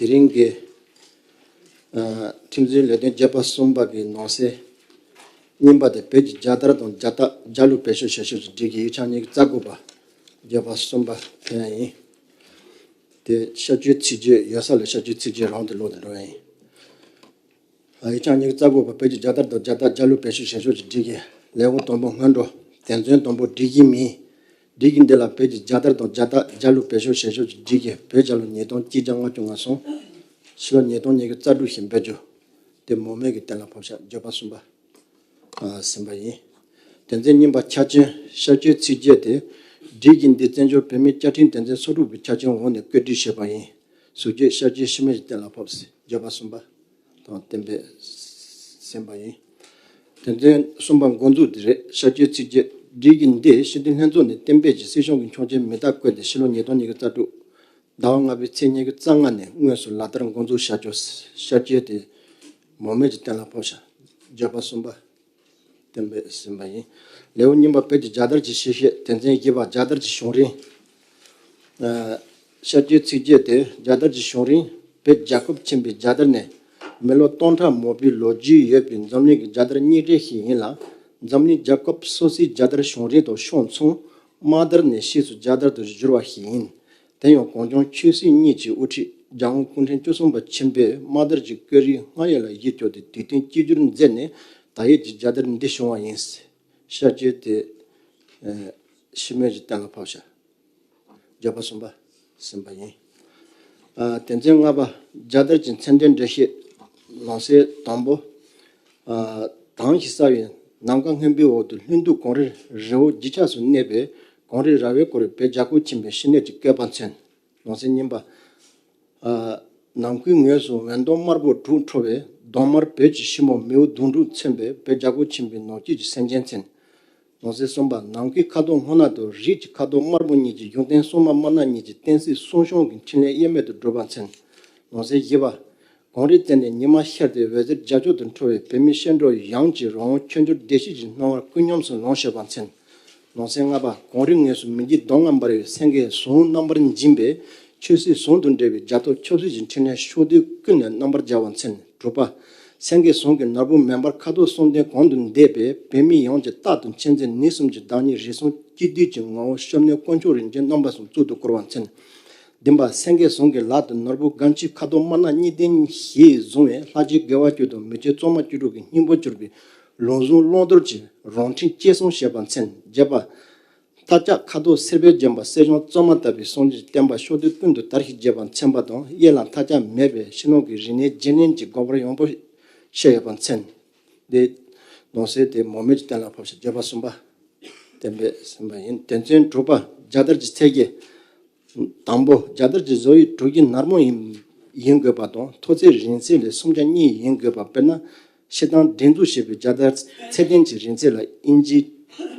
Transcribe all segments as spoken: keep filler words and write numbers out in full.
དེ་རིང་གི་ཨ་ཁྲིམས་འཛིན་ལས་དོན་བརྗོད་པ་གསུམ་པ་གི་ནང་གསེས་གཉིས་པ་དེ་བོད་ཀྱི་རྒྱལ་དར་དང་རྒྱལ་རྟགས་རྒྱལ་གླུ་བེད་སྤྱོད་བྱ་ཕྱོགས་ཀྱི་སྒྲིག་གཞི་ཡིག་ཆ་ཉི་ཤུ་རྩ་དགུ་པ་བརྗོད་པ་གསུམ་པ་ཕུལ་ཡ་ཡིན། དེ་བསྐྱར་བཅོས་ཚིག་བརྗོད་ཡོད་ས་ལ་བསྐྱར་བཅོས་ཚིག་བརྗོད་རང་དུ་ལོག་ཏུ་འགྲོ་ཡ་ཡིན། ཡིག་ཆ་ཉི་ཤུ་རྩ་དགུ་པ་བོད་ཀྱི་རྒྱལ་དར་དང་རྒྱལ་རྟགས་རྒྱལ་གླུ་བེད་སྤྱོད་བྱ་ཕྱོགས་ཀྱི་སྒྲིག་གཞི། ལེའུ་དང་པོ་སྔོན་འགྲོ། དོན་ཚན་དང་པོ་སྒྲིག་གཞི་མིང་། སྒྲིག་གཞི་འདི་ལ་བོད་ཀྱི་རྒྱལ་དར་དང་རྒྱལ་རྟགས་རྒྱལ་གླུ་བེད་སྤྱོད་བྱ་ཕྱོགས་ཀྱི་སྒྲིག་གཞི་བོད་རྒྱལ་ལོ་ཉིས་སྟོང་གཅིག་བརྒྱ་ལྔ་བཅུ་ང་གསུམ། ཕྱི་ལོ་ཉིས་སྟོང་ཉི་ཤུ་རྩ་དྲུག་བཞིན་འབེབས་རྒྱུ། དེ་མང་མོས་ཀྱིས་གཏན་ལ་ཕབ་ཤག་བརྗོད་པ་གསུམ་པ། ཨ་ཟིན་པ་ཡིན། དོན་ཚན་གཉིས་པ་ཆ་རྐྱེན་བསྐྱར་བཅོས་ཚིག་བརྗོད་དེ། སྒྲིག་གཞི་འདི་བཙན་བྱོལ་བོད་མིའི་བཅའ་ཁྲིམས་དོན་ཚན་སོ་དྲུག་པའི་ཆ་རྐྱེན་འོག་ནས་བཀོད་སྒྲིག་བྱས་པ་ཡིན། ཟུར་བརྗོད་བསྐྱར་བཅོས་ཤུལ་མེད་ཀྱིས་གཏན་ལ་ཕབ། བརྗོད་པ་གསུམ་པ། དང་གཏན་འབེབས་ཟིན་པ་ཡིན། དོན་ཚན་གསུམ་པ་འགོ་འཛུགས་དེ་རེད། བསྐྱར་བཅོས་ཚིག་བརྗོད། སྒྲིག་གཞི་འདི་སྤྱི་འཐུས་ལྷན་ཚོགས་ནས་གཏན་འབེབས་ཀྱིས་སྲིད་སྐྱོང་གི་ཆོག་མཆན་མི་རྟག་བཀོད་དེ་ཕྱི་ལོ་ཉིས་སྟོང་ཉི་ཤུ་རྩ་དྲུག་ཟླ་བ་ལྔ་པའི་ཚེས་ཉི་ཤུ་རྩ་ལྔ་ནས་དངོས་སུ་ལག་བསྟར་འགོ་འཛུགས་བྱ་རྒྱུ། བསྐྱར་བཅོས་དེ་མང་མོས་ཀྱིས་གཏན་ལ་ཕབ་ཤག་བརྗོད་པ་གསུམ་པ། གཏན་འབེབས་ཟིན་པ་ཡིན། ལེའུ་གཉིས་པ་བོད་ཀྱི་རྒྱལ་དར་གྱི་ཕྱི་བཤད། དོན་ཚན་བཞི་པ་རྒྱལ་དར་གྱི་བྱུང་རིམ། ཨ་བསྐྱར་བཅོས་ཚིག་བརྗོད་དེ། རྒྱལ་དར་གྱི་བྱུང་རིམ། བོད་རྒྱལ་ཁབ་ཆེན་པོའི་རྒྱལ་དར་ནི་མི་ལོ་སྟོང་ཕྲག་མང་པོའི་ལོ་རྒྱུས་ཡོད་པའི་འཛམ་གླིང་གི་རྒྱལ་དར་རྙིང་གྲས་ཤིག་ཡིན་ལ། འཛམ་གླིང་རྒྱལ་ཁབ་སོ་སོའི་རྒྱལ་དར་བྱུང་རིམ་དང་ཕྱོགས་མཚུངས། དམག་དར་ནས་ཕྱིས་སུ་རྒྱལ་དར་དུ་བསྒྱུར་བ་ཞིག་ཡིན། དེ་ཡང་གངས་ལྗོངས་ཆོས་སྲིད་གཉིས་ཀྱི་དབུ་ཁྲིད་རྒྱལ་དབང་སྐུ་ཕྲེང་བཅུ་གསུམ་པ་ཆེན་པོས་དམག་དར་གྱི་བཀོད་རིས་སྔར་ཡོད་ལ་གཞི་བཅོལ་ཏེ་དུས་མཐུན་གཅིག་གྱུར་མཛད་ནས་ད་ཡོད་ཀྱི་རྒྱལ་དར་འདི་བྱུང་བ་ཡིན། བསྐྱར་བཅོས་དེ་ཨ་ཤུལ་མེད་ཀྱིས་གཏན་ལ་ཕབ་ཤག་བརྗོད་པ་གསུམ་པ་ཟིན་པ་ཡིན། ཨ་དོན་ཚན་ལྔ་པ་རྒྱལ་དར་གྱི་མཚོན་དོན་འགྲེལ་བཤད། ནང་གསེས་དང་པོ། ཨ་དྭངས་ཤིང་གསལ་བའི་ནམ་མཁའ་སྔོན་པོའི་འོག་ཏུ་ལྷུན་སྡུག་གངས་རི་རི་བོ་བརྗིད་ཆགས་སུ་གནས་པའི་གངས་རི་ར་བས་བསྐོར་བའི་བོད་རྒྱལ་ཁབ་ཆེན་པོའི་ཕྱི་སྣོད་ཀྱི་བཀོད་པ་མཚོན། ནང་གསེས་གཉིས་པ། ཨ་ནམ་མཁའི་ངོས་སུ་འོད་མདངས་དམར་པོ་དྲུག་འཕྲོ་བའི་གདོང་དམར་བོད་ཀྱི་ཕྱི་མོ་མིའུ་གདུང་དྲུག་མཚོན་པའི་བོད་རྒྱལ་ཁབ་ཆེན་པོའི་ནགས་ཀྱི་སེམས་ཅན་མཚོན། ནང་གསེས་གསུམ་པ། ནམ་མཁའི་ཁ་དོག་སྔོ་ནག་དང་རིགས་ཀྱི་ཁ་དོག་དམར་པོ་གཉིས་ཀྱི་གཞུང་རྟེན་སྲུང་མ་དམར་ནག་གཉིས་ཀྱི་བསྟན་སྲིད་སྲུང་སྐྱོང་གི་འཕྲིན་ལས་གཡེལ་མེད་དུ་སྒྲུབ་པ་མཚོན། ནང་གསེས་བཞི་པ། གངས་རིའི་རྩེ་ནས་ཉི་མ་ཤར་ཏེ་འོད་ཟེར་རྒྱ་མཚོ་དུ་འཕྲོ་བའི་བོད་མིའི་བྱེ་བྲག་ཡངས་ཀྱི་རང་དབང་ཆོས་འབྱོར་བདེ་སྐྱིད་ཀྱི་སྣང་བ་ཀུན་སྙོམས་སུ་ལོངས་སྤྱོད་པ་མཚོན། ནང་གསེས་ལྔ་པ། གངས་རིའི་ངོས་སུ་མི་འཇིགས་གདོང་ལྔ་འབར་བའི་སེང་གེའི་ཟུང་རྣམ་པར་འགྱིང་བའི་ཆོས་སྲིད་ཟུང་དུ་འབྲེལ་བའི་རྒྱ་ཐོག་ཆབ་སྲིད་ཀྱི་འཕྲིན་ལས་ཕྱོགས་དུས་ཀུན་ནས་རྣམ་པར་རྒྱལ་བ་མཚོན། དྲུག་པ། སེང་གེའི་ཟུང་གི་ནོར་བུ་མེ་འབར་ཁ་དོག་གསུམ་ལྡན་གོང་དུ་འདེགས་པའི་བོད་མི་ཡོངས་ཀྱི་རྟག་ཏུ་མཁྱེན་བརྩེ་ནུས་གསུམ་གྱི་བདག་ཉིད་རིགས་གསུམ་གཅིག་བསྡུས་ཀྱི་ངོ་བོ་སྐྱབས་གནས་དཀོན་མཆོག་རིན་ཆེན་རྣམ་པ་གསུམ་གཙུག་ཏུ་བཀུར་བ་མཚོན། བདུན་པ། སེང་གེའི་ཟུང་གི་ལག་ཏུ་ནོར་བུ་སྒམ་ཆུང་ཁ་དོག་དམར་ནག་གཉིས་ལྡན་ཞིག་བཟུང་བས་ལྷ་ཆོས་དགེ་བ་བཅུ་དང་མི་ཆོས་གཙང་མ་བཅུ་དྲུག་གི་སྙིང་པོ་གྱུར་པའི་ལུགས་ཟུང་བླང་དོར་གྱི་རང་འཁྲིས་གཅེས་སྲུང་བྱེད་པ་མཚོན། བརྒྱད་པ། མཐའ་ལྕགས་ཁ་དོག་སེར་པོས་བརྒྱན་པ་གསེར་སྦྱངས་གཙང་མ་ལྟ་བུའི་སངས་རྒྱས་ཀྱི་བསྟན་པ་ཕྱོགས་དུས་ཀུན་ཏུ་དར་ཞིང་རྒྱས་པ་མཚོན་པ་དང་གཡས་ལ་མཐའ་ལྕགས་མེད་པའི་ཕྱི་ནང་གི་རིག་གནས་བརྗེ་ལེན་གྱི་འགག་པར་ཡངས་པོ་བྱས་ཡོད་པ་མཚོན། དེ་ནང་གསེས་དེ་མང་མོས་ཀྱིས་གཏན་ལ་ཕབ་ཤག་བརྗོད་པ་གསུམ་པ། གཏན་འབེབས་ཟིན་པ་ཡིན། དོན་ཚན་དྲུག་པ། རྒྱལ་དར་གྱི་ཚད་གཞི། དང་པོ། རྒྱལ་དར་གྱི་བཟོ་དབྱིབས་དྲུག་རྒྱུ་ནར་མོ་ཡིན་ཡིན་དགོས་པ་དང་མཐོ་ཚད་རིང་ཚད་ལས་སུམ་ཆ་གཉིས་ཡིན་དགོས་པ། དཔེར་ན། སྤྱིར་བཏང་སྒྲེང་འཛུགས་བྱས་པའི་རྒྱལ་དར་ཚད་ལྡན་གྱི་རིང་ཚད་ལ་ཨིན་ཅི་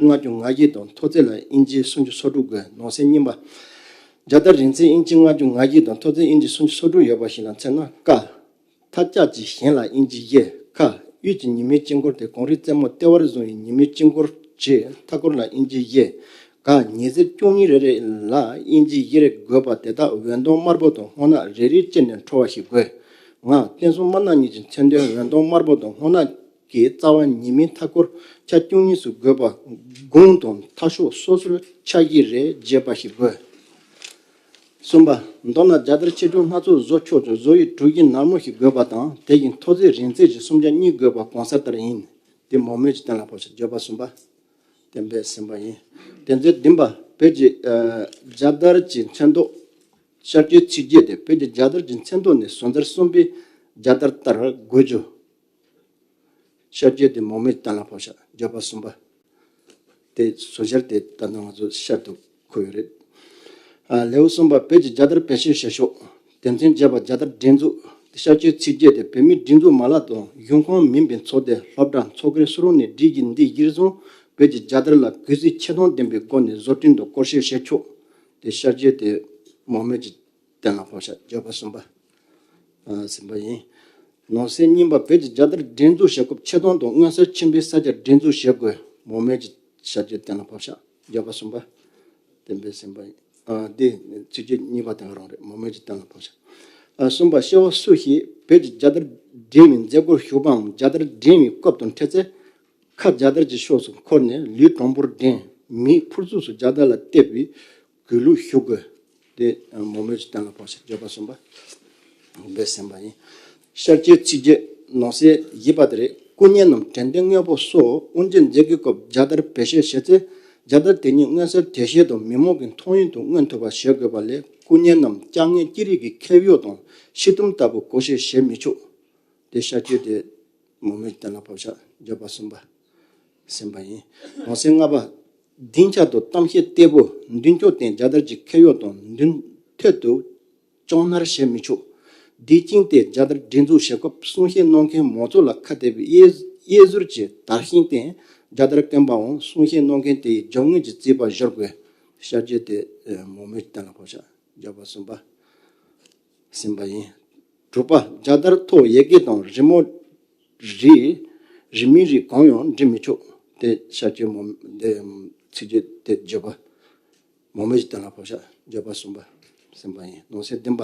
ལྔ་བཅུ་ང་བཞི་དང་མཐོ་ཚད་ལ་ཨིན་ཅི་སུམ་ཅུ་སོ་དྲུག་དགོས། ནང་གསེས་གཉིས་པ། རྒྱལ་དར་རིང་ཚད་ཨིན་ཅི་ལྔ་བཅུ་ང་བཞི་དང་མཐོ་ཚད་ཨིན་ཅི་སུམ་ཅུ་སོ་དྲུག་ཡོད་པ་ཞིག་ལ་མཚོན་ན། ཀ། མཐའ་ལྕགས་ཀྱི་ཞེང་ལ་ཨིན་ཅི་བཞི། ཁ། དབུས་ཀྱི་ཉི་མའི་དཀྱིལ་འཁོར་དེ་གངས་རིའི་རྩེ་མོ་ལྟེ་བར་བཟུང་བའི་ཉི་མའི་དཀྱིལ་འཁོར་གྱི་མཐའ་སྐོར་ལ་ཨིན་ཅི་བཞི། ག། ཉི་ཟེར་བཅུ་གཉིས་རེ་རེ་ལ་ཨིན་ཅི་བཞི་རེ་དགོས་པ་དེ་དག་འོད་མདངས་དམར་པོ་དང་སྔོ་ནག་རེ་རེའི་དཀྱིལ་ནས་འཕྲོ་བ་ཞིག་དགོས། ང་། བསྟན་སྲུང་དམར་ནག་གཉིས་ཀྱི་མཚོན་དོན་འོད་མདངས་དམར་པོ་དང་སྔོ་ནག་གི་རྩ་བ་ཉི་མའི་མཐའ་སྐོར་ཆ་བཅུ་གཉིས་སུ་བགོས་པ། དགུང་དང་མཐའ་ཤོག་སོ་སོར་ཆ་བཞི་རེ་བརྒྱབ་པ་ཞིག་དགོས། གསུམ་པ། མདོར་ན་རྒྱལ་དར་ཆེ་ཆུང་སྣ་ཚོགས་བཟོ་ཆོག་ཀྱང་བཟོ་དབྱིབས་དྲུག་རྒྱུ་ནར་མོ་ཞིག་དགོས་པ་དང་དེ་བཞིན་མཐོ་ཚད་རིང་ཚད་ཀྱི་སུམ་ཆ་གཉིས་དགོས་པ་གོང་གསལ་ལྟར་ཡིན། དེ་མང་མོས་ཀྱིས་གཏན་ལ་ཕབ་ཤག་བརྗོད་པ་གསུམ་པ། གཏན་འབེབས་ཟིན་པ་ཡིན། དོན་ཚན་བདུན་པ། བོད་ཀྱི་ཨ་རྒྱལ་དར་གྱི་མཚོན་ཐོག་བསྐྱར་བཅོས་ཚིག་བརྗོད་དེ། བོད་ཀྱི་རྒྱལ་དར་གྱི་མཚོན་ཐོག་ནི་ཟུར་འཛར་གསུམ་པའི་རྒྱལ་དར་ལྟར་དགོས་རྒྱུ། བསྐྱར་བཅོས་དེ་མང་མོས་གཏན་ལ་ཕབ་ཤག་བརྗོད་པ་གསུམ་པ། དེ་ཟུར་འཛར་དེ་ད་ནང་ང་ཚོ་ཤར་དུ་འཁོད་ཡོད་རེད། ཨ་ལེའུ་གསུམ་པ། བོད་ཀྱི་རྒྱལ་དར་བེད་སྤྱོད་བྱེད་ཕྱོགས། དོན་ཚན་བརྒྱད་པ། རྒྱལ་དར་སྒྲེང་འཛུགས། བསྐྱར་བཅོས་ཚིག་བརྗོད་དེ། བོད་མིའི་སྒྲིག་འཛུགས་མ་ལག་དང་གཞུང་ཁོངས་མིན་པའི་ཚོགས་སྡེ། སློབ་གྲྭ། ཚོགས་སྒེར་སུ་རུང་ནས་སྒྲིག་གཞི་འདི་གཞིར་བཟུང་བོད་ཀྱི་རྒྱལ་དར་ལ་གུས་བརྩི་ཆེ་མཐོང་ལྡན་པའི་སྒོ་ནས་བཟོ་སྐྲུན་དང་བཀོལ་སྤྱོད་བྱེད་ཆོག་དེ་བསྐྱར་བཅོས་དེ་མང་མོས་ཀྱིས་གཏན་ལ་ཕབ་ཤག་བརྗོད་པ་གསུམ་པ། ཨ་ཟིན་པ་ཡིན། ནང་གསེས་གཉིས་པ། བོད་ཀྱི་རྒྱལ་དར་སྒྲེང་འཛུགས་བྱེད་སྐབས་ཆེ་མཐོང་དང་མངོན་གསལ་ཆེན་པོའི་ས་ཆར་སྒྲེང་འཛུགས་བྱེད་དགོས། མང་མོས་ཀྱིས་བསྐྱར་བཅོས་གཏན་ལ་ཕབ་ཤག་བརྗོད་པ་གསུམ་པ། གཏན་འབེབས་ཟིན་པ་ཡིན། ཨ་འདི་ཚིག་བརྗོད་གཉིས་པ་དེ་ག་རང་རེད། མང་མོས་ཀྱིས་གཏན་ལ་ཕབ་ཤག་གསུམ་པ། སྐྱེ་བོ་སུ་ཞིག་བོད་ཀྱི་རྒྱལ་དར་སྒྲེང་བའི་མཛད་སྒོར་ཞུགས་པའམ་རྒྱལ་དར་སྒྲེང་བའི་སྐབས་དང་འཕྲད་ཚེ། ཁ་རྒྱལ་དར་གྱི་ཕྱོགས་སུ་འཁོར་ནས་ལུས་དྲང་པོར་སྒྲེང་། མིག་ཕུར་ཚུགས་སུ་རྒྱལ་དར་ལ་གཏད་པའི་གུས་ལུགས་ཞུ་དགོས། དེ་མང་མོས་ཀྱིས་གཏན་ལ་ཕབ་ཤག་བརྗོད་པ་གསུམ་པ། འབད་ཟིན་པ་ཡིན། ཤར་སྐྱོད་ཚིགས་བརྗོད་ནང་གསེས་བཞི་པ་དེ་རེད། སྐུ་བརྙན་ནམ་དྲན་རྟེན་དངོས་པོ་སོགས་དབུ་འབྱེད་མཛད་སྒོའི་སྐབས་རྒྱལ་དར་བེད་སྤྱོད་བྱས་ཚེ། རྒྱལ་དར་དེ་ཉིད་མངོན་གསལ་དོད་ཤོས་དང་མི་མང་གི་མཐོང་ཡུལ་དུ་མངོན་ཐུབ་པ་བྱེད་དགོས་པ་ལས། སྐུ་བརྙན་ནམ་བཅའ་ངན་ཅི་རིགས་ཀྱི་ཁེབས་གཡོག་དང་ཤེལ་དུམ་ལྟ་བུ་བཀོལ་སྤྱོད་བྱེད་མི་ཆོག་དེ་ཤར་སྐྱོད་དེ་མང་མོས་ཀྱིས་གཏན་ལ་ཕབ་ཤག་བརྗོད་པ་གསུམ་པ། ཟིན་པ་ཡིན། ནང་གསེས་ལྔ་པ། སྡིངས་ཆ་དང་གཏམ་བཤད་སྟེགས་བུ་མདུན་ཅོག་སྟེང་རྒྱལ་དར་གྱི་ཁེབས་གཡོག་དང་མདུན་ཐད་དུ་གཅོང་ནར་བྱེད་མི་ཆོག་དེ་རྐྱེན་དེ་རྒྱལ་དར་སྒྲེང་འཛུགས་བྱེད་སྐབས་གསུང་བཤད་གནང་མཁན་མང་ཚོགས་ལ་ཁ་གཏད་པའི་གཡས་གཡས་ཟུར་གྱི་དར་ཤིང་སྟེང་རྒྱལ་དར་བསྐོན་པའམ་གསུང་བཤད་གནང་མཁན་དེའི་རྒྱབ་ངོས་ཀྱི་རྩིག་པ་བཞུར་དགོས། ཤར་སྐྱོད་དེ་མང་མོས་ཀྱིས་གཏན་ལ་ཕབ་ཤག་བརྗོད་པ་གསུམ་པ། ཟིན་པ་ཡིན། དྲུག་པ། རྒྱལ་དར་ཐོག་ཡི་གེ་དང་རི་མོ། རིས། རིས་མེད་རིགས་གང་ཡང་འབྲི་མི་ཆོག་དེ་ཤར་སྐྱོད་མང་དེ་ཚིགས་བརྗོད་དེ་བརྗོད་པ། མང་མོས་ཀྱིས་གཏན་ལ་ཕབ་ཤག་བརྗོད་པ་གསུམ་པ། ཟིན་པ་ཡིན། ནང་གསེས་བདུན་པ།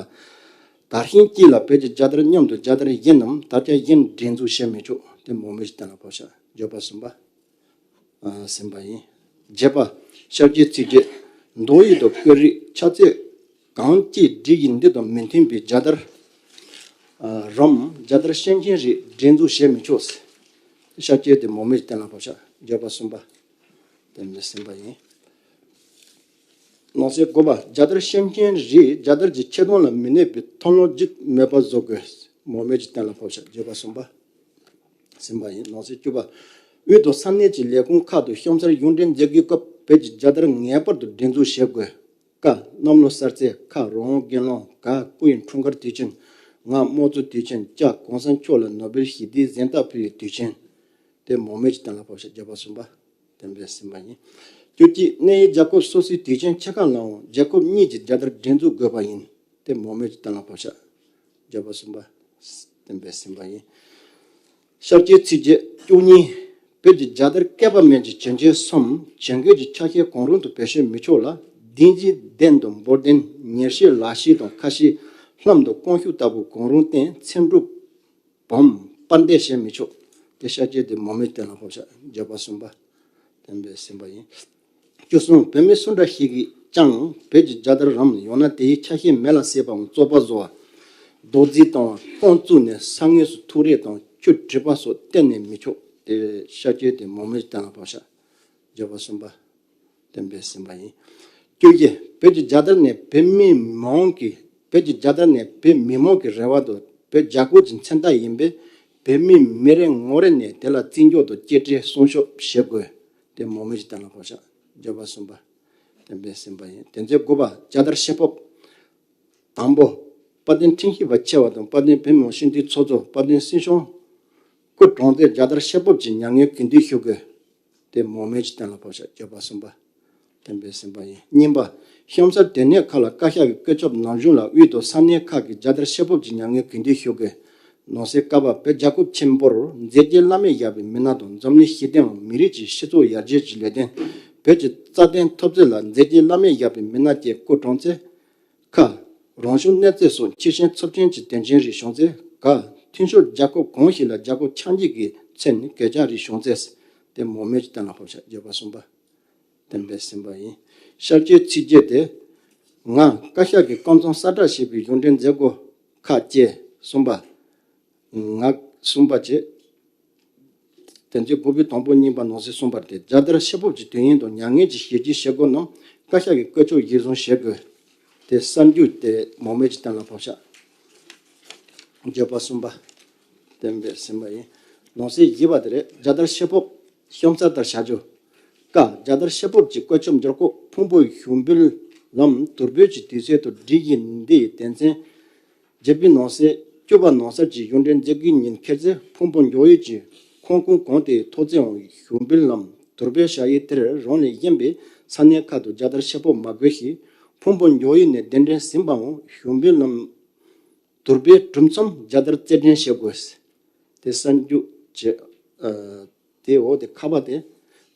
དར་ཤིང་གཅིག་ལ་བོད་ཀྱི་རྒྱལ་དར་མཉམ་དུ་རྒྱལ་དར་གཞན་ནམ་དར་ཆ་གཞན་སྒྲེང་འཛུགས་བྱེད་མི་ཆོག་དེ་མང་མོས་ཀྱིས་གཏན་ལ་ཕབ་ཤག་བརྗོད་པ་གསུམ་པ། ཨ། ཟིན་པ་ཡིན། བརྒྱད་པ། ཤར་སྐྱོད་ཚིགས་བཅད། མདོག་དབྱིབས་དང་བཀོད་རིས་ཆ་ཚད་གང་ཅིའི་སྒྲིག་གཞི་འདི་དང་མི་མཐུན་པའི་རྒྱལ་དར། ཨ། རམ་རྒྱལ་དར་སེམས་ཅན་རིགས་སྒྲེང་འཛུགས་བྱེད་མི་ཆོག་ཤར་སྐྱོད་དེ་མང་མོས་ཀྱིས་གཏན་ལ་ཕབ་ཤག་བརྗོད་པ་གསུམ་པ། དེ་ནས་ཟིན་པ་ཡིན། ནང་གསེས་དགུ་པ། རྒྱལ་དར་སེམས་ཅན་རིགས་རྒྱལ་དར་གྱི་ཆེ་མཐོང་ལ་མི་གནས་པའི་ཐབས་ལམ་ཅིག་མེད་པ་བཟོ་དགོས། མང་མོས་ཀྱིས་གཏན་ལ་ཕབ་ཤག་བརྗོད་པ་གསུམ་པ། ཟིན་པ་ཡིན། ནང་གསེས་བཅུ་པ། དབུས་དང་ས་གནས་ཀྱི་ལས་ཁུངས་ཁག་ཏུ་གཤམ་གསལ་གཞུང་འབྲེལ་མཛད་སྒོའི་སྐབས་བོད་ཀྱི་རྒྱལ་དར་ངེས་པར་དུ་སྒྲེང་འཛུགས་བྱེད་དགོས། ཀ། གནམ་ལོ་གསར་ཚེས། ཁ། རང་དབང་སྒེར་ལངས། ག། སྐུ་ཡི་འཁྲུངས་སྐར་དུས་ཆེན། ང། དམངས་གཙོའི་དུས་ཆེན། ཅ། གོང་ས་མཆོག་ལ་ནོ་བེལ་ཞི་བདེའི་གཟེངས་རྟགས་ཕུལ་བའི་དུས་ཆེན། དེ་མང་མོས་ཀྱིས་གཏན་ལ་ཕབ་ཤག་བརྗོད་པ་གསུམ་པ། གཏན་འབེབས་ཟིན་པ་ཡིན། བཅུ་གཅིག། གནད་ཡོད་རྒྱལ་ཁབ་སོ་སོའི་དུས་ཆེན་ཆེ་ཁག་ལའང་རྒྱལ་ཁབ་གཉིས་ཀྱི་རྒྱལ་དར་སྒྲེང་འཛུགས་དགོས་པ་ཡིན། དེ་མང་མོས་ཀྱིས་གཏན་ལ་ཕབ་ཤག་བརྗོད་པ་གསུམ་པ། གཏན་འབེབས་ཟིན་པ་ཡིན། ཤར་སྐྱོད་ཚིགས་བཅད་བཅུ་གཉིས། བོད་ཀྱི་རྒྱལ་དར་བསྐལ་པ་མེད་ཀྱི་གྱོན་ཆས་སམ་གྱོན་གོས་ཀྱི་ཆ་ཤས་གང་རུང་དུ་བེད་སྤྱོད་མི་ཆོག་ལ། སྡིངས་ཆའི་གདན་དང་འབོར་གདན། ཉེར་ཤེལ་ལག་ཤེལ་དང་ཁ་ཤེལ། ལྷམ་དང་རྐང་ཤུབས་ལྟ་བུ་གང་རུང་སྟེང་ཚེམ་དྲུབ་བམ་པར་འདེབས་བྱེད་མི་ཆོག་དེ་ཤར་སྐྱོད་དེ་མང་མོས་ཀྱིས་གཏན་ལ་ཕབ་ཤག་བརྗོད་པ་གསུམ་པ། གཏན་འབེབས་ཟིན་པ་ཡིན། བཅུ་གསུམ། བོད་མི་སུ་འདྲ་ཞིག་གིས་ཀྱང་བོད་ཀྱི་རྒྱལ་དར་རམ་ཡང་ན་དེའི་ཆ་ཤས་མེ་ལ་བསྲེགས་པའམ་བཙོག་པ་བཟོ་བ། རྡོག་རྫིས་བཏང་བ། རྐང་བཙུགས་ནས་ས་ངོས་སུ་ཐུག་རེག་དང་ཆུ་དྲིལ་བ་སོགས་གཏན་ནས་མི་ཆོག་དེ་ཤར་སྐྱོད་དེ་མང་མོས་ཀྱིས་གཏན་ལ་ཕབ་ཤག་བརྗོད་པ་གསུམ་པ། གཏན་འབེབས་ཟིན་པ་ཡིན། བཅུ་བཞི། བོད་ཀྱི་རྒྱལ་དར་ནས་བོད་མི་མང་གི། བོད་ཀྱི་རྒྱལ་དར་ནས་བོད་མི་མང་གི་རེ་བ་དང་བོད་རྒྱལ་ཁབ་ཀྱི་མཚོན་རྟགས་ཡིན་པས། བོད་མི་མི་རེ་ངོ་རེ་ནས་དེ་ལ་བརྩི་འཇོག་དང་གཅེས་སྤྲས་སྲུང་སྐྱོབ་བྱེད་དགོས། དེ་མང་མོས་ཀྱིས་གཏན་ལ་ཕབ་ཤག་བརྗོད་པ་གསུམ་པ། གཏན་འབེབས་ཟིན་པ་ཡིན། དོན་ཚན་དགུ་པ། རྒྱལ་དར་ཕྱེད་ཕབ། དང་པོ། དཔལ་ལྡན་ཁྲིམས་ཞིབ་པ་ཆེ་བ་དང་དཔལ་ལྡན་བོད་མི་མང་སྤྱི་འཐུས་ཚོགས་གཙོ། དཔལ་ལྡན་སྲིད་སྐྱོང་སྐུ་གྲོངས་ཚེ་རྒྱལ་དར་ཕྱེད་ཕབ་ཀྱི་མྱ་ངན་གུས་འདུད་ཞུ་དགོས། དེ་མང་མོས་ཀྱིས་གཏན་ལ་ཕབ་ཤག་བརྗོད་པ་གསུམ་པ། གཏན་འབེབས་ཟིན་པ་ཡིན། གཉིས་པ། གཤམ་གསལ་དོན་གནད་ཁག་ལ་བཀའ་ཤག་གི་བཀོད་ཁྱབ་ནང་གཞུང་ལ་དབུས་དང་ས་གནས་ཁག་གི་རྒྱལ་དར་ཕྱེད་ཕབ་ཀྱི་མྱ་ངན་གུས་འདུད་ཞུ་དགོས། ནང་གསེས་ཀ་པ། བོད་རྒྱལ་ཁབ་ཆེན་པོར་མཛད་རྗེས་བླ་མེད་བཞག་པའི་མི་སྣ་དང་འཛམ་གླིང་ཞི་བདེའམ་མི་རིགས་ཀྱི་སྤྱི་ཚོགས་ཡར་རྒྱས་ཀྱི་ལས་དོན། བོད་ཀྱི་རྩ་དོན་འཐབ་རྩོད་ལ་མཛད་རྗེས་བླ་མེད་བཞག་པའི་མི་སྣ་བཅས་སྐུ་གྲོངས་ཚེ། ཁ། རང་བྱུང་གནོད་འཚེ་སོགས་འཆི་སྐྱོན་ཚབས་ཆེན་གྱི་དོན་རྐྱེན་རིགས་བྱུང་ཚེ། ག། མཐུན་ཕྱོགས་རྒྱལ་ཁབ་གང་ཞིག་ལ་རྒྱལ་ཁབ་ཆགས་འཇིག་གི་ཚེ་ནི་གོད་ཆག་རིགས་བྱུང་ཚེ། དེ་མང་མོས་ཀྱིས་གཏན་ལ་ཕབ་ཤག་བརྗོད་པ་གསུམ་པ། གཏན་འབེབས་ཟིན་པ་ཡིན། ཤར་སྐྱོད་ཚིགས་བཅད་དེ། ང་བཀའ་ཤག་གིས་སྐབས་མཚམས་གསལ་བསྒྲགས་བྱས་པའི་གཞུང་འབྲེལ་མཛད་སྒོ་ཁག་བཅས། གསུམ་པ། ང་། གསུམ་པ་བཅས། དོན་ཚན་དགུ་པའི་དང་པོ་གཉིས་པ་ནང་གསེས་གསུམ་པ་སྟེ། རྒྱལ་དར་ཕྱེད་ཕབ་ཀྱི་དུས་ཡུན་དང་མྱ་ངན་གྱི་ཞི་བརྗིད་བྱེད་སྒོ་རྣམས་བཀའ་ཤག་གིས་བཀོད་ཁྱབ་གཞིར་བཟུང་བྱེད་དགོས། དེ་གསར་འཇུག་དེ་མང་མོས་ཀྱིས་གཏན་ལ་ཕབ་ཤག་བརྗོད་པ་གསུམ་པ། གཏན་འབེབས་ཟིན་པ་ཡིན། ནང་གསེས་བཞི་པ་དེ་རེད། རྒྱལ་དར་ཕྱེད་ཕབ་གཤམ་གསལ་ལྟར་བྱ་རྒྱུ། ཀ། རྒྱལ་དར་ཕྱེད་ཕབ་ཀྱི་བཀོད་ཁྱབ་འབྱོར་སྐབས་ཕུང་པོ་ཞུགས་འབུལ་ལམ་དུར་འབུལ་གྱི་དུས་ཚོད་དང་སྒྲིག་གཞི་འདི་ཡི་དོན་ཚན། བརྒྱད་པའི་ནང་གསེས་བཅུ་པ་ནང་གསར་གྱི་གཞུང་འབྲེལ་མཛད་སྒོའི་ཉིན་འཁེལ་ཚེ་ཕུང་པོ་འཇོག་ཡུལ་གྱི་ཁང་ཁོངས་གང་དེའི་ཐོག་བརྩེགས་འོག་ཞུགས་འབུལ་ལམ་དུར་འབུལ་བྱ་ཡུལ་དེར་རང་ལས་གཞན་པའི་ས་གནས་ཁག་ཏུ་རྒྱལ་དར་ཕྱེད་ཕབ་མ་དགོས་ཤིང་། ཕུང་པོ་འཇོག་ཡུལ་ནས་གདན་འདྲེན་ཟིན་པའམ་ཞུགས་འབུལ་ལམ་དུར་འབུལ་གྲུབ་མཚམས་རྒྱལ་དར་རྩེ་སྒྲེང་བྱེད་དགོས། དེ་གསར་འཇུག་བྱེད། ཨ། དེའོ་དེ་ཁ་པ་དེ།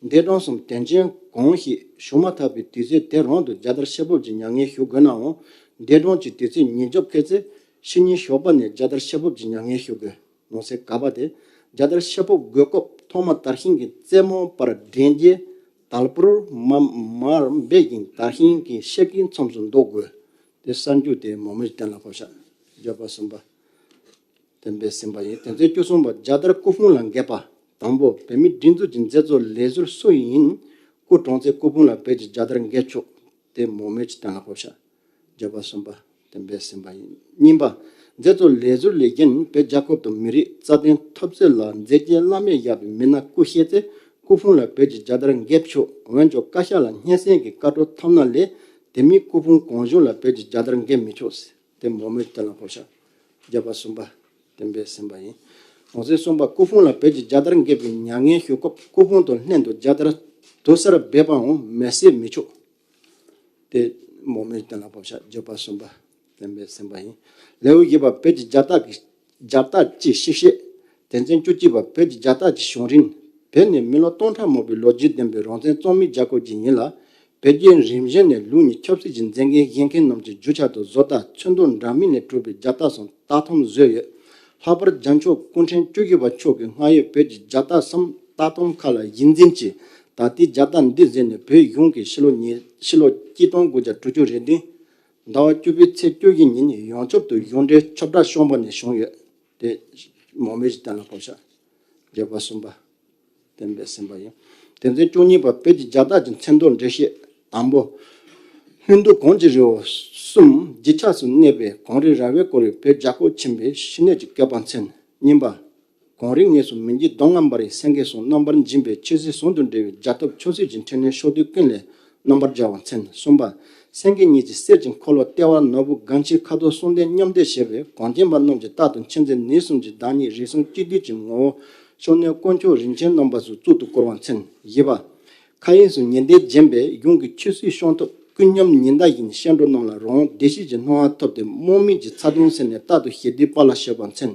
འདས་གྲོངས་སམ་དོན་རྐྱེན་གང་ཞིག་བྱུང་མ་ཐག་པའི་དུས་ཚོད་དེ་རང་དུ་རྒྱལ་དར་ཕྱེད་ཕབ་ཀྱི་མྱ་ངན་ཞུ་དགོས་ནའང་། འདས་གྲོངས་ཀྱི་དུས་ཚོད་ཉིན་རྒྱབ་འཁེལ་ཚེ། ཕྱི་ཉིན་ཞོགས་པ་ནས་རྒྱལ་དར་ཤེལ་ཕོབ་ཀྱི་མྱ་ངན་ཞུ་དགོས། ནང་གསེས་ག་པ་དེ། རྒྱལ་དར་ཤེལ་ཕོབ་དགོས་སྐབས་ཐོག་མ་དར་ཤིང་གི་རྩེ་མོ་བར་འདྲེན་རྒྱས་དལ་བུར་མ་མར་འབེབས་ཤིང་དར་ཤིང་གི་ཤེལ་གྱི་མཚམས་སུ་འདོགས་དགོས། དེ་གསར་འཇུག་དེ་མང་མོས་གཏན་ལ་ཕབ་ཤག་བརྗོད་པ་གསུམ་པ། གཏན་འབེབས་ཟིན་པ་ཡིན། དོན་ཚན་བཅུ་གསུམ་པ། རྒྱལ་དར་སྐུ་ཕུང་ལ་འགེབས་པ། དང་པོ། བོད་མིའི་སྒྲིག་འཛུགས་ཀྱི་མཛད་གཙོ་ལས་ཟུར་སུ་ཡིན་སྐུ་གྲོངས་ཚེ་སྐུ་ཕུང་ལ་བོད་ཀྱི་རྒྱལ་དར་འགེབས་ཆོག་དེ་མང་མོས་ཀྱིས་གཏན་ལ་ཕབ་ཤག་བརྗོད་པ་གསུམ་པ། གཏན་འབེབས་ཟིན་པ་ཡིན། གཉིས་པ། མཛད་གཙོ་ལས་ཟུར་ལས་གཞན་བོད་རྒྱལ་ཁབ་དང་མི་རིགས་རྩ་དོན་འཐབ་རྩོད་ལ་མཛད་རྗེས་བླ་མེད་བཞག་པའི་མི་སྣ་སྐུ་གཤེགས་ཚེ་སྐུ་ཕུང་ལ་བོད་ཀྱི་རྒྱལ་དར་འགེབས་ཆོག་འོན་ཀྱང་བཀའ་ཤག་ལ་སྙན་སེང་གི་བཀའ་འཁྲོལ་ཐོབ་ན་ལས་དེ་མིན་སྐུ་ཕུང་གང་བྱུང་ལ་བོད་ཀྱི་རྒྱལ་དར་འགེབས་མི་ཆོག་དེ་མང་མོས་གཏན་ལ་ཕབ་ཤག་བརྗོད་པ་གསུམ་པ། གཏན་འབེབས་ཟིན་པ་ཡིན། ནང་གསེས་གསུམ་པ། སྐུ་ཕུང་ལ་བོད་ཀྱི་རྒྱལ་དར་འགེབས་པའི་མྱ་ངན་ཞུ་སྐབས་སྐུ་ཕུང་དང་ལྷན་དུ་རྒྱལ་དར་དུར་སར་སྦས་པའམ་མེ་བསྲེགས་མི་ཆོག་དེ་མང་མོས་གཏན་ལ་ཕབ་ཤག་བརྗོད་པ་གསུམ་པ། གཏན་འབེབས་ཟིན་པ་ཡིན། ལེའུ་བཞི་པ། བོད་ཀྱི་རྒྱལ་རྟགས་ཀྱི་རྒྱལ་རྟགས་ཀྱི་ཕྱི་བཤད། དོན་ཚན་བཅུ་གཅིག་པ། བོད་ཀྱི་རྒྱལ་རྟགས་ཀྱི་བྱུང་རིམ། བོད་ནི་མི་ལོ་སྟོང་ཕྲག་མང་པོའི་ལོ་རྒྱུས་ལྡན་པའི་རང་བཙན་གཙང་མའི་རྒྱལ་ཁབ་ཅིག་ཡིན་ལ། བོད་རྒྱལ་རིམ་བཞིན་ནས་ལུགས་གཉིས་ཆབ་སྲིད་ཀྱི་མཛད་འགན་བཞེས་མཁན་རྣམས་ཀྱི་རྒྱུ་ཆ་དང་བཟོ་ལྟ་ཚོན་མདོག་འདྲ་མིན་ནས་གྲུབ་པའི་རྒྱལ་རྟགས་སམ་རྟགས་ཐམ་བཟོས་ཡོད། ལྷག་པར་རྒྱལ་མཆོག་སྐུ་ཕྲེང་བཅུ་བཞི་པ་མཆོག་གིས་སྔར་ཡོད་བོད་ཀྱི་རྒྱལ་རྟགས་སམ་རྟགས་ཐམ་ཁག་ལ་གཞི་འཛིན་གྱིས་ད་ལྟའི་རྒྱལ་རྟགས་འདི་མཛད་ནས་བོད་གཞུང་གིས་ཕྱི་ལོ་ཉིས་ཕྱི་ལོ་གཅིག་སྟོང་དགུ་བརྒྱ་དྲུག་ཅུ་རེ་བདུན་ཟླ་བ་བཅུ་པའི་ཚེས་བཅུ་བཞི་ཉིན་ཡོངས་ཁྱབ་ཏུ་གཞུང་འབྲེལ་ཁྱབ་བསྒྲགས་བྱུང་བ་ནས་བྱུང་ཡོད་དེ་མང་མོས་ཀྱིས་གཏན་ལ་ཕབ་ཤག་བརྗོད་པ་གསུམ་པ། གཏན་འབེབས་ཟིན་པ་ཡིན། དོན་ཚན་བཅུ་གཉིས་པ། བོད་ཀྱི་རྒྱལ་རྟགས་ཀྱི་མཚོན་དོན་འགྲེལ་བཤད། དང་པོ། ལྷུན་སྡུག་གངས་ཀྱི་རི་བོ་གསུམ་རྗེས་ཆགས་སུ་གནས་པའི་གངས་རི་ར་བས་བསྐོར་བའི་བོད་རྒྱལ་ཁབ་ཆེན་པོའི་ཕྱི་སྣོད་ཀྱི་བཀོད་པ་མཚོན། གཉིས་པ། གངས་རིའི་ངོས་སུ་མི་འཇིགས་གདོང་ལྔ་འབར་བའི་སེང་གེ་གསུམ་རྣམ་པར་འབྱིན་པའི་ཆོས་སྲིད་ཟུང་དུ་འབྲེལ་བའི་རྒྱལ་ཐབས་ཆོས་སྲིད་ཀྱི་འཕྲིན་ལས་ཕྱོགས་དུས་ཀུན་ལས་རྣམ་པར་རྒྱལ་བར་མཚོན། གསུམ་པ། སེང་གེ་གཉིས་ཀྱི་གསེར་གྱི་འཁོར་ལོ་ལྟེ་བར་ནོར་བུ་དགའ་འཁྱིལ་ཁ་དོག་གསུམ་ལྡན་མཉམ་འདེགས་བྱས་པའི་གངས་ཅན་པ་རྣམས་ཀྱི་རྟག་ཏུ་མཁྱེན་བརྩེ་ནུས་གསུམ་གྱི་བདག་ཉིད་རིགས་གསུམ་གཅིག་བསྡུས་ཀྱི་ངོ་བོ་ཤོ་ནའི་དཀོན་མཆོག་རིན་ཆེན་རྣམ་པ་སོགས་གཙུག་ཏུ་བཀུར་བར་མཚོན། བཞི་པ། མཁའ་དབྱིངས་སུ་ཉི་ཟླས་བརྒྱན་པའི་གཞུང་གི་ཆོས་སྲིད་སྐྱོང་ཐབས་ཀུན་མཉམ་ཉི་ཟླ་བཞིན་སྐྱེ་འགྲོ་རྣམས་ལ་རང་དབང་བདེ་སྐྱིད་ཀྱི་སྣང་བ་ཐོབ་སྟེ་རྨོངས་མུན་གྱི་ཚ་གདུང་སེལ་ནས་རྟག་ཏུ་ཞི་བདེའི་དཔལ་ལ་སྤྱོད་པར་མཚོན།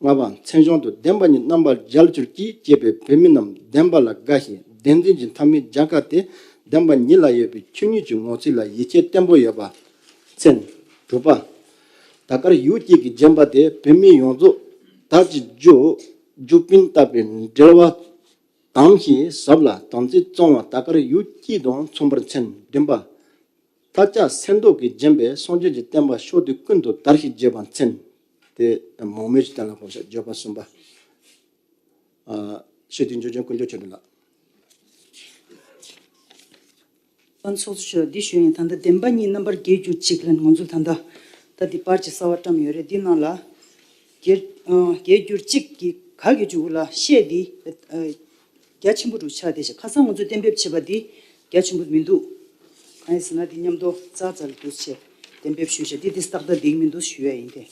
ལྔ་པ། མཚན་བྱང་དུ་བདེན་པ་གཉིས་རྣམ་པར་རྒྱལ་གྱུར་ཅིག་ཅེས་པས་བོད་མི་རྣམས་བདེན་པ་ལ་དགའ་ཞིང་བདེན་འཛིན་གྱི་མཐའ་མའི་རྒྱལ་ཁ་དེ་བདེན་པ་ཉིད་ལ་ཡོད་པའི་ཆོས་ཉིད་ཀྱི་ངང་ཚུལ་ལ་ཡིད་ཆེས་བརྟན་པོ་ཡོད་པ་མཚོན། དྲུག་པ། ད་སྐར་ཡུག་གཅིག་གིས་བརྒྱན་པ་དེ་བོད་མི་ཡོངས་རྫོགས་དར་གྱི་རྒྱུ་རྒྱུ་སྤུན་བཏབ་པའི་འབྲེལ་བ་དམ་ཞིང་ཟབ་ལ་དམ་ཚིག་གཙང་བ་ད་སྐར་ཡུག་གཅིག་དང་མཚུངས་པར་མཚོན། བདུན་པ། མཐའ་ལྕགས་སེང་མདོག་གིས་བརྒྱན་པའི་སངས་རྒྱས་ཀྱི་བསྟན་པ་ཕྱོགས་དུས་ཀུན་ཏུ་དར་ཞིང་རྒྱས་པར་མཚོན། དེ་མང་མོས་ཀྱིས་གཏན་ལ་ཕབ་ཤག་བརྗོད་པ་གསུམ་པ། ཨ། ཤེས་ལྡན་འབྱོར་ལྡན་དཀོན་མཆོག་མཆོད་སྤྲིན་ལགས། ཨ་ཚོགས་གཙོ་མཆོག་འདི་ཞུ་ཡིན། ད་ལྟ་བདེན་པ་གཉིས་རྣམ་པར་རྒྱལ་གྱུར་ཅིག་ལ་ང་ཚོ་ད་ལྟ་ད་འདི་པར་གྱི་གསར་བ་བཀྲམ་ཡོད་རེད། འདི་ནང་ལ་རྒྱལ་ཨ་རྒྱལ་གྱུར་ཅིག་གི་ག་གི་མཇུག་ལ་ཤད་འདི་ཨ་རྒྱ་ཆེན་པོ་རུ་ཆགས་བསྡད་ཤག་ཁ་སང་ང་ཚོས་གཏན་འབེབས་བྱས་པ་འདི་རྒྱ་ཆེན་པོ་མི་འདུག་གང་ཡིན་ཟེར་ན་འདི་མཉམ་དུ་རྩ་རྩ་ལ་འདུག་བྱས་གཏན་འབེབས་ཞུས་ཤག་འདི་འདི་ཏག་ཏག་འགྲིག་མི་འདུག་ཞུ་ཡ་ཡིན་ཏེ།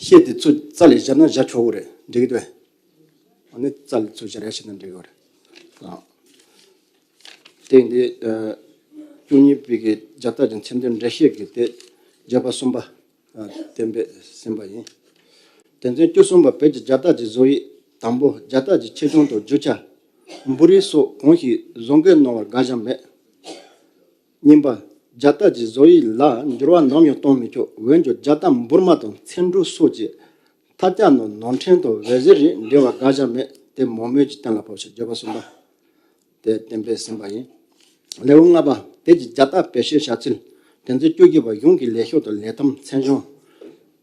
ཤད་འདི་ཚུར་རྩ་ལ་བཞག་ན་བཞག་ཆོག་གི་རེད། འགྲིག་གི་འདུག་ཨ་ནི་རྩ་ལ་ཚུར་བཞག་རེ་བྱས་ན་འགྲིག་གི་རེད། ཨ། དེ་འདི་ཨ་བཅུ་གཉིས་པའི་གི་རྒྱལ་རྟགས་ཀྱི་མཚོན་དོན་འགྲེལ་བཤད་ཀྱི་དེ་བརྗོད་པ་གསུམ་པ། ཨ། གཏན་འབེབས་ཟིན་པ་ཡིན། དོན་ཚན་བཅུ་གསུམ་པ། བོད་ཀྱི་རྒྱལ་རྟགས་ཀྱི་བཟོ་དབྱིབས། དང་པོ། རྒྱལ་རྟགས་ཀྱི་ཆེ་ཆུང་དང་རྒྱུ་ཆ། འབུ་རིལ་སོགས་གང་ཞིག་བཟོ་འགོད་གནང་བར་དགག་བྱ་མེད། གཉིས་པ། རྒྱལ་རྟགས་ཀྱི་བཟོ་དབྱིབས་ལ་འགྱུར་བ་ནམ་ཡང་གཏོང་མི་ཆོག་འོན་ཀྱང་རྒྱལ་རྟགས་འབུར་མ་དང་ཚེམ་དྲུབ་སོགས་ཀྱི་མཐའ་ལྕགས་ནང་ནང་ཕྲན་དང་འོད་ཟེར་རིགས་འབྲེལ་བར་དགག་བྱ་མེད། དེ་མང་མོས་ཀྱིས་གཏན་ལ་ཕབ་ཤག་བརྗོད་པ་གསུམ་པ། དེ་གཏན་འབེབས་ཟིན་པ་ཡིན། ལེའུ་ལྔ་པ། བོད་ཀྱི་རྒྱལ་རྟགས་བེད་སྤྱོད་བྱ་ཚུལ། དོན་ཚན་བཅུ་བཞི་པ། གཞུང་གི་ལས་ཤོག་དང་ལས་ཐམ་མཚན་བྱང་།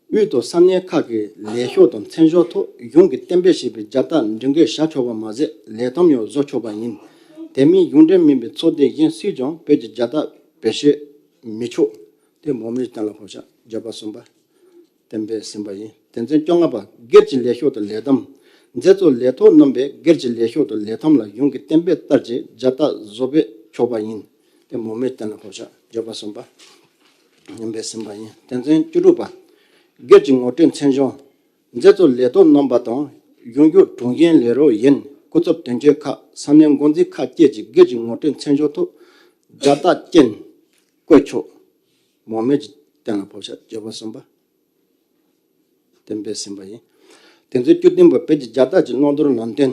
དབུས་དང་ས་གནས་ཁག་གི་ལས་ཤོག་དང་མཚན་བྱང་ཐོག་གཞུང་གིས་གཏན་འབེབས་བྱས་པའི་རྒྱལ་རྟགས་འབྲི་འགོད་བྱ་ཆོག་པ་མ་ཟད་ལས་ཐམ་ཡང་བཟོ་ཆོག་པ་ཡིན། དེ་མིན་གཞུང་འབྲེལ་མིན་པའི་ཚོགས་སྡེ་གཞན་སུས་ཀྱང་བོད་ཀྱི་རྒྱལ་རྟགས་བེད་སྤྱོད་མི་ཆོག་དེ་མང་མོས་གཏན་ལ་ཕབ་ཤག་བརྗོད་པ་གསུམ་པ། གཏན་འབེབས་ཟིན་པ་ཡིན། དོན་ཚན་བཅོ་ལྔ་པ། སྒེར་གྱི་ལས་ཤོག་དང་ལས་ཐམ། མཛད་གཙོ་ལས་ཐོག་རྣམ་པས་སྒེར་གྱི་ལས་ཤོག་དང་ལས་ཐམ་ལ་གཞུང་གི་གཏན་འབེབས་ལྟར་གྱི་རྒྱལ་རྟགས་བཟོ་བེད་ཆོག་པ་ཡིན། དེ་མང་མོས་གཏན་ལ་ཕབ་ཤག་བརྗོད་པ་གསུམ་པ། གཏན་འབེབས་ཟིན་པ་ཡིན། དོན་ཚན་བཅུ་དྲུག་པ། སྒེར་གྱི་ངོ་སྤྲོད་མཚན་བྱང་། མཛད་གཙོ་ལས་ཐོག་རྣམ་པ་དང་གཞུང་ཕྱོགས་དྲུང་ཆེ་ལས་རོགས་ཡིན་སྐུ་ཚབ་དོན་གཅོད་ཁག་ས་གནས་འགོ་འཛིན་ཁག་བཅས་ཀྱིས་སྒེར་གྱི་ངོ་སྤྲོད་མཚན་བྱང་ཐོག་རྒྱལ་རྟགས་ཅན་བཀོད་ཆོག་མང་མོས་ཀྱིས་གཏན་ལ་ཕབ་ཤག་བརྗོད་པ་གསུམ་པ། གཏན་འབེབས་ཟིན་པ་ཡིན། དོན་ཚན་བཅུ་བདུན་པ། བོད་ཀྱི་རྒྱལ་རྟགས་ཀྱི་བླང་དོར་ལམ་སྟོན།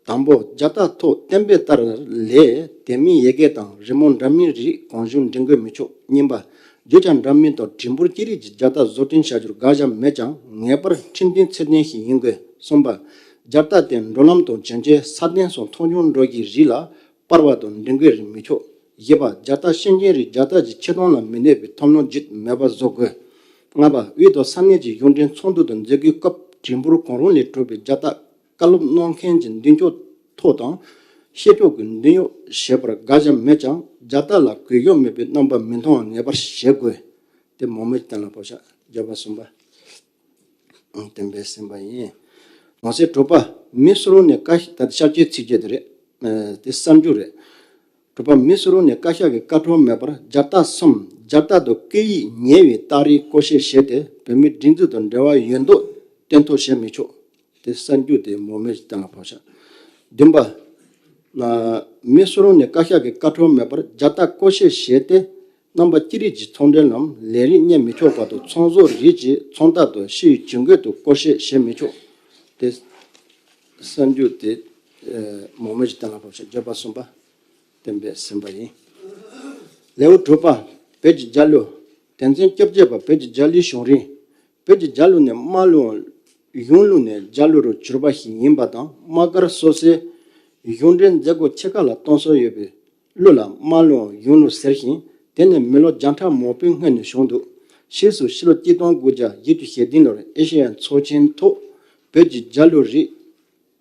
དང་པོ། རྒྱལ་རྟགས་ཐོག་གཏན་འབེབས་ལྟར་ལས་དེ་མིན་ཡི་གེ་དང་རི་མོ་འདྲ་མིན་རིགས་གང་བྱུང་འབྲི་འགོད་མི་ཆོག་གཉིས་པ། བརྗོད་བྱ་འདྲ་མིན་དང་བྲིས་འབུར་ཅི་རིགས་ཀྱི་སྦྱར་རྟགས་བཟོ་སྐྲུན་བྱ་རྒྱུར་དགག་བྱ་མེད་ཀྱང་། ངེས་པར་འཕྲིན་ལྡན་ཚད་ལྡན་ཞིག་ཡིན་དགོས། གསུམ་པ། སྦྱར་རྟགས་དེ་འགྲོ་ལམ་དང་བྱོན་བྱེད། ས་གདན་སོགས་མཐོང་ཆུང་འགྲོ་གི་རིགས་ལ་པར་བ་དང་འབྲི་འགོད་རིགས་མི་ཆོག། བཞི་པ། སྦྱར་རྟགས་ཤེས་མཁན་རིགས་སྦྱར་རྟགས་ཀྱི་ཆེ་མཐོང་ལ་མི་གནས་པའི་ཐབས་ལམ་བརྒྱུད་མེད་པ་བཟོ་དགོས། ལྔ་པ། དབུས་དང་ས་གནས་ཀྱི་གཞུང་འབྲེལ་ཚོགས་འདུ་དང་མཛད་སྒོའི་སྐབས་བྲིས་འབུར་གང་རུང་ལས་གྲུབ་པའི་སྦྱར་རྟགས། བཀའ་སློབ་གནང་མཁན་གྱི་མདུན་ཅོག་ཐོག་དང་། བཤད་ཕྱོགས་ཀྱི་མདུན་གཡོག་བྱེད་པར་དགག་བྱ་མེད་ཀྱང་། སྦྱར་རྟགས་ལ་གུས་ཞབས་མེད་པའི་རྣམ་པ་མི་མཐོང་བ་ངེས་པར་བྱེད་དགོས། དེ་མང་མོས་ཀྱིས་གཏན་ལ་ཕབ་བཞག། བརྗོད་པ་གསུམ་པ། གཏན་འབེབས་ཟིན་པ་ཡིན། ནང་གསེས་དྲུག་པ། མི་སུ་རུང་ནས་བཀའ་ཤག་ད་ལྟ་ཤར་སྐྱོད་ཚིག་བརྗོད་དེ་རེད། ཨ། དེ་གསར་འཇུག་རེད། དྲུག་པ། མི་སུ་རུང་ནས་བཀའ་ཤག་གི་བཀའ་འཁྲོལ་མེད་པར་སྦྱར་རྟགས་སམ་སྦྱར་རྟགས་དང་སྐད་ཡིག་ཉེ་བའི་རྟགས་རིགས་བཀོལ་སྤྱོད་བྱས་ཏེ། བོད་མིའི་སྒྲིག་འཛུགས་དང་འབྲེལ་བ་ཡོད་མདོག་སྟོན་ཐབས་བྱེད་མི་ཆོག། དེ་གསར་འཇུག་དེ་མང་མོས་ཀྱིས་གཏན་ལ་ཕབ་བཞག། བདུན་པ། ཨ། མི་སུ་རུང་ནས་བཀའ་ཤག་གི་བཀའ་འཁྲོལ་མེད་པར་སྦྱར་རྟགས་བཀོལ་སྤྱོད་བྱས་ཏེ། རྣམ་པ་ཅི་རིགས་ཀྱི་ཚོང་འབྲེལ་ལམ་ལས་རིགས་གཉེར་མི་ཆོག་པ་དང་། ཚོང་ཟོག་རིགས་ཀྱི་ཚོང་རྟགས་དང་ཕྱིའི་ཇུས་འགོད་དུ་བཀོལ་སྤྱོད་བྱེད་མི་ཆོག། དེ་གསར་འཇུག་དེ། ཨ། མང་མོས་ཀྱིས་གཏན་ལ་ཕབ་བཞག། བརྗོད་པ་གསུམ་པ། གཏན་འབེབས་ཟིན་པ་ཡིན། ལེའུ་དྲུག་པ། བོད་ཀྱི་རྒྱལ་གླུ། དོན་ཚན་བཅོ་བརྒྱད་པ། བོད་ཀྱི་རྒྱལ་གླུའི་བྱུང་རིམ། བོད་ཀྱི་རྒྱལ་གླུ་ནི་དམག་གླུའམ་གཞུང་གླུ་ནས་རྒྱལ་གླུ་རུ་གྱུར་པ་ཞིག་ཡིན་པ་དང་། དམག་སྒར་སོ་སོའི་གཞུང་འབྲེལ་མཛད་སྒོ་ཆེ་ཁག་ལ་གཏོང་སྲོལ་ཡོད་པའི་གླུ་ལ་དམག་གླུའམ་གཞུང་གླུ་ཟེར་ཞིང་། དེ་ནི་མི་ལོ་བརྒྱ་ཕྲག་མང་པོའི་སྔོན་ནས་བྱུང་འདུག། ཕྱིས་སུ་ཕྱི་ལོ་གཅིག་སྟོང་དགུ་བརྒྱ་བཞི་བཅུ་ཞེ་བདུན་ལོར་ཨེ་ཤེ་ཡའི་ཚོགས་ཆེན་ཐོག་བོད་ཀྱི་རྒྱལ་གླུ་རིགས།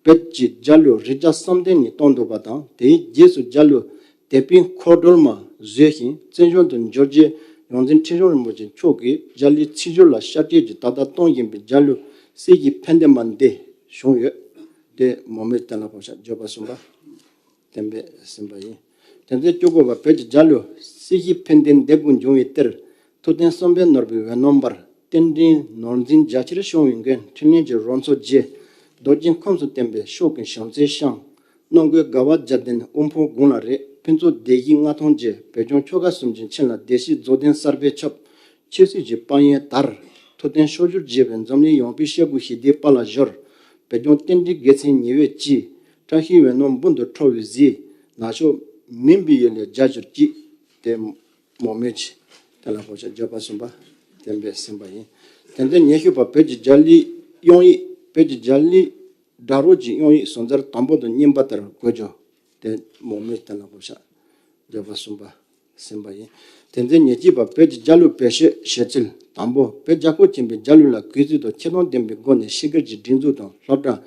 བོད་ཀྱི་རྒྱལ་གླུ་རིགས་བརྒྱ་གསུམ་ལྡན་ནས་བཏང་འདུག་པ་དང་། དེའི་རྗེས་སུ་རྒྱལ་གླུ་དད་པའི་འཁོར་སྒྲོལ་མ་བཟོས་ཤིང་། བཙན་བྱོལ་དུ་འབྱོར་རྗེས་ཡོངས་འཛིན་ཁྲི་བྱང་རིན་པོ་ཆེ་མཆོག་གིས་རྒྱལ་གླུའི་ཚིག་སྦྱོར་ལ་ཤར་སྐྱོད་ཀྱིས་ད་ལྟ་གཏོང་བཞིན་པའི་རྒྱལ་གླུ་སྲིད་ཞིའི་ཕན་བདེ་མ་འདི་བྱུང་ཡོད། དེ་མང་མོས་གཏན་ལ་ཕབ་བཞག། བརྗོད་པ་གསུམ་པ། གཏན་འབེབས་ཟིན་པ་ཡིན། དོན་ཚན་བཅུ་དགུ་པ། བོད་ཀྱི་རྒྱལ་གླུ་སྲིད་ཞིའི་ཕན་བདེ་འདེབས་དགོས་འབྱུང་བའི་གཏེར། ཐུབ་བསྟན་བསམ་འཕེལ་ནོར་བུའི་འོད་སྣང་འབར། རྟེན་འབྲེལ་ནོར་འཛིན་རྒྱ་ཆེར་བྱུང་བའི་མགོན། འཕྲིན་ལས་ཀྱི་རོལ་མཚོ་རྒྱས། རྡོ་རྗེ་ཁམས་སུ་བསྟན་པའི་ཕྱོགས་ཀུན་བྱམས་བརྩེའི་ཤིང་། རྣམ་རྒྱལ་དགའ་བ་བརྒྱ་ལྡན་དབུ་འཕང་དགུང་ལ་རེག། ཕུན་ཚོགས་སྡེ་བཞིའི་མངའ་ཐང་རྒྱས། བོད་ལྗོངས་ཆོལ་ཁ་གསུམ་གྱི་ཁྱོན་ལ། བདེ་སྐྱིད་རྫོགས་ལྡན་གསར་པས་ཁྱབ། ཆོས་སྲིད་ཀྱི་དཔལ་ཡོན་དར། ཐུབ་བསྟན་ཕྱོགས་བཅུར་རྒྱས་པའི། འཛམ་གླིང་ཡངས་པའི་ཤར་སྒོ་ཞི་བདེའི་དཔལ་ལ་གཞོལ། བོད་ལྗོངས་རྟེན་འབྲེལ་དགེ་མཚན་ཉེ་བའི་དཀྱིལ། བཀྲ་ཤིས་འོད་སྣང་འབུམ་དུ་འཕྲོ་བའི་གཟིས། ནག་ཕྱོགས་མུན་པའི་གཡུལ་ལས་རྒྱལ་གྱུར་ཅིག། དེ་མང་མོས་ཀྱིས་གཏན་ལ་ཕབ་བཞག། བརྗོད་པ་གསུམ་པ། གཏན་འབེབས་ཟིན་པ་ཡིན། དོན་ཚན་ཉི་ཤུ་པ། བོད་ཀྱི་རྒྱལ་གླུའི་དབྱངས་ཡིག། བོད་ཀྱི་རྒྱལ་གླུའི་སྒྲ་རོལ་གྱི་དབྱངས་ཡིག་ཟུང་ཚར་དང་པོ་དང་གཉིས་པ་ལྟར་དགོད་རྒྱུ། དེ་མང་མོས་གཏན་ལ་ཕབ་བཞག། བརྗོད་པ་གསུམ་པ་ཟིན་པ་ཡིན། དོན་ཚན་ཉེར་གཅིག་པ། བོད་ཀྱི་རྒྱལ་གླུ་བེད་སྤྱོད་བྱེད་ཚུལ། དང་པོ། བོད་རྒྱལ་ཁབ་ཆེན་པོའི་རྒྱལ་གླུ་ལ་གུས་བརྩི་དང་ཆེ་མཐོང་ལྡན་པའི་སྒོ་ནས་ཕྱི་རྒྱལ་གྱི་སྒྲིག་འཛུགས་དང་སློབ་གྲྭ།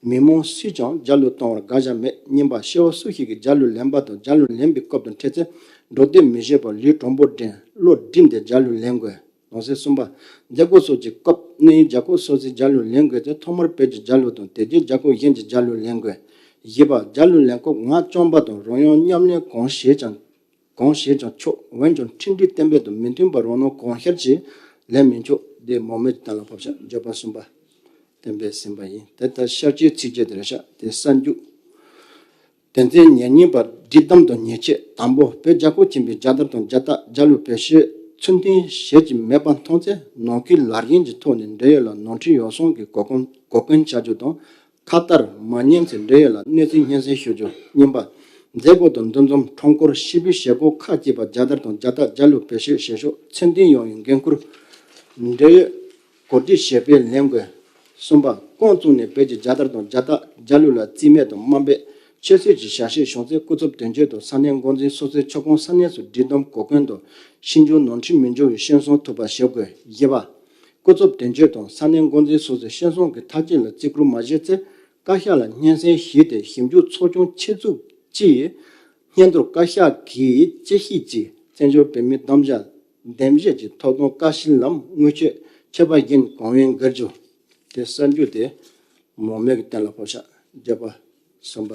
མི་མང་སུས་ཀྱང་རྒྱལ་གླུ་གཏོང་བར་དགག་བྱ་མེད། གཉིས་པ། སྐྱེ་བོ་སུ་ཞིག་གིས་རྒྱལ་གླུ་ལེན་པ་དང་རྒྱལ་གླུ་ལེན་པའི་སྐབས་དང་འཕྲད་ཚེ། འགྲོ་དོན་མི་བྱེད་པར་ལུས་དྲང་པོར་འདྲེན། བློ་བསྒྲིམས་ཏེ་རྒྱལ་གླུ་ལེན་དགོས། ནང་གསེས་གསུམ་པ། མཛད་སྒོ་སོགས་ཀྱི་སྐབས་གནས་ཡུལ་རྒྱལ་ཁབ་སོ་སོའི་རྒྱལ་གླུ་ལེན་དགོས་ཚེ། ཐོག་མར་བོད་ཀྱི་རྒྱལ་གླུ་དང་དེ་རྗེས་རྒྱལ་ཁབ་གཞན་གྱི་རྒྱལ་གླུ་ལེན་དགོས། བཞི་པ། རྒྱལ་གླུ་ལེན་སྐབས་ངག་རྐྱང་པ་དང་རོལ་དབྱངས་མཉམ་ལེན་གང་བྱེད་ཀྱང་། གང་བྱེད་ཀྱང་ཆོག། འོན་ཀྱང་འཕྲིན་སྒྲིག་གཏན་འབེབས་དང་མི་མཐུན་པར་རོལ་དབྱངས་གང་ཤར་གྱིས་ལེན་མི་ཆོག། དེ་མང་མོས་ཀྱིས་གཏན་ལ་ཕབ་བཞག། བརྗོད་པ་གསུམ་པ། གཏན་འབེབས་ཟིན་པ་ཡིན། དེ་ལྟར་ཤར་སྐྱོད་ཚིག་བརྗོད་དེ་རེད་ཤག། དེ་གསར་འཇུག། དོན་ཚན་ཉེར་གཉིས་པ། སྒྲིག་གདམས་དང་ཉེས་ཆད། དང་པོ། བོད་རྒྱལ་ཁབ་ཆེན་པོའི་རྒྱལ་དར་དང་རྒྱལ་རྟགས་རྒྱལ་གླུ་བེད་སྤྱོད་ཚུལ་མཐུན་བྱེད་ཀྱི་མེད་པ་མཐོང་ཚེ། ནང་ཁུལ་ལག་གཉེར་གྱི་ཐོག་ནས་འབྲེལ་ཡོད་ལ་ནོར་འཁྲུལ་ཡོ་བསྲང་གིས་གོ་སྐོན་གོ་སྐོན་བྱ་རྒྱུ་དང་། ཁ་བརྡར་མ་ཉན་ཚེ་འབྲེལ་ཡོད་ལ་གནས་ཚུལ་སྙན་སེང་ཞུ་རྒྱུ། གཉིས་པ། མཛད་སྒོ་དང་འདུ་འཛོམས་ཁྲོམ་སྐོར་ཕྱི་པའི་བྱེད་སྒོ་ཁག་ཅིག་པ་རྒྱལ་དར་དང་རྒྱལ་རྟགས་རྒྱལ་གླུ་བེད་སྤྱོད་བྱེད་ཕྱོགས་ཚུལ་མཐུན་ཡོང་བའི་འགན་འཁུར་འབྲེལ་ཡོད་གོ་སྒྲིག་བྱེད་པའི་ལས་འགུལ། གསུམ་པ། ཁོང་ཚོ་ནས་བོད་ཀྱི་རྒྱལ་དར་དང་རྒྱལ་རྟགས་རྒྱལ་གླུ་ལ་རྩིས་མེད་དང་དམའ་འབེབས་ཆེ་བསད་ཀྱི་བྱ་སྤྱོད་བྱུང་ཚེ། སྐུ་ཚབ་དོན་གཅོད་དང་ས་གནས་འགོ་འཛིན་སོ་སོའི་ཁྱབ་ཁོངས་ས་གནས་སུ་སྒྲིག་གདམས་གོ་སྐོན་དང་ཤིན་སྦྱོར་ནོར་འཁྲུལ་མི་འབྱུང་བའི་སྐྱོན་སྲུང་ཐུབ་པ་བྱེད་དགོས། བཞི་པ། སྐུ་ཚབ་དོན་གཅོད་དང་ས་གནས་འགོ་འཛིན་སོ་སོའི་སྐྱོན་སྲུང་གི་ཐག་གཅོད་ལ་བརྩི་བཀུར་མ་བྱས་ཚེ། བཀའ་ཤག་ལ་སྙན་སེང་ཞུས་ཏེ་ཞིབ་འཇུག་ཚོགས་ཆུང་ཆེད་འཛུགས་ཀྱིས་སྔོན་དུ་བཀའ་ཤག་གིས་དཔྱད་ཞིབ་ཀྱིས་བཙན་བྱོལ་བོད་མིའི་གདམ་བྱ་གདམ་བྱའི་ཐོབ་ཐང་བཀའ་ཤག་ལམ་དངུལ་ཆད་ཆད་པ་གཞན་གང་ཡང་འགེལ་རྒྱུ། དེ་གསར་འཇུག་དེ་མང་མོས་ཀྱིས་གཏན་ལ་ཕབ་ཤག། བརྗོད་པ་གསུམ་པ།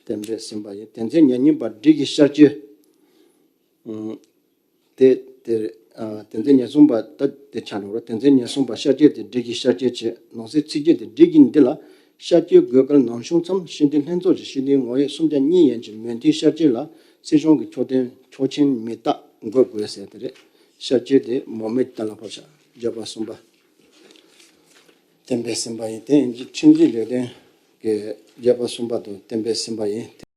གཏན་འབེབས་ཟིན་པ་ཡིན། དོན་ཚན་ཉེར་གཉིས་པ། སྒྲིག་གཞི་ཤར་བསྐྱོད། ཨང་། དེ་དེ་རེད། ཨ། དོན་ཚན་ཉེར་གསུམ་པ་ད་དེ་ཆགས་འགྲོ་རེད། དོན་ཚན་ཉེར་གསུམ་པ། ཤར་བསྐྱོད་དེ་སྒྲིག་གཞི་ཤར་བསྐྱོད་བྱས། ནང་གསེས་ཚིག་བརྗོད་དེ་སྒྲིག་གཞི་འདི་ལ་ཤར་བསྐྱོད་དགོས་གལ་ནམ་བྱུང་མཚམས་སྤྱི་འཐུས་ལྷན་ཚོགས་ཀྱི་སྤྱི་འཐུས་ངོ་ཡོད་སུམ་ཆ་གཉིས་ཡན་གྱི་མོས་མཐུན་ཤར་བསྐྱོད་ལ་སྲིད་གཞུང་གི་ཆོག་མཐུན་ཆོག་མཆན་མི་རྟག་འགོད་དགོས་ཟེར་དེ་རེད། ཤར་བསྐྱོད་དེ་མང་མོས་ཀྱིས་གཏན་ལ་ཕབ་ཤག། བརྗོད་པ་གསུམ་པ། གཏན་འབེབས་ཟིན་པ་ཡིན། དེ་ཡིན་གྱི་ཁྲིམས་སྒྲིག་ལས་དོན་གྱི་བརྗོད་པ་གསུམ་པ་དང་གཏན་འབེབས་ཟིན་པ་ཡིན།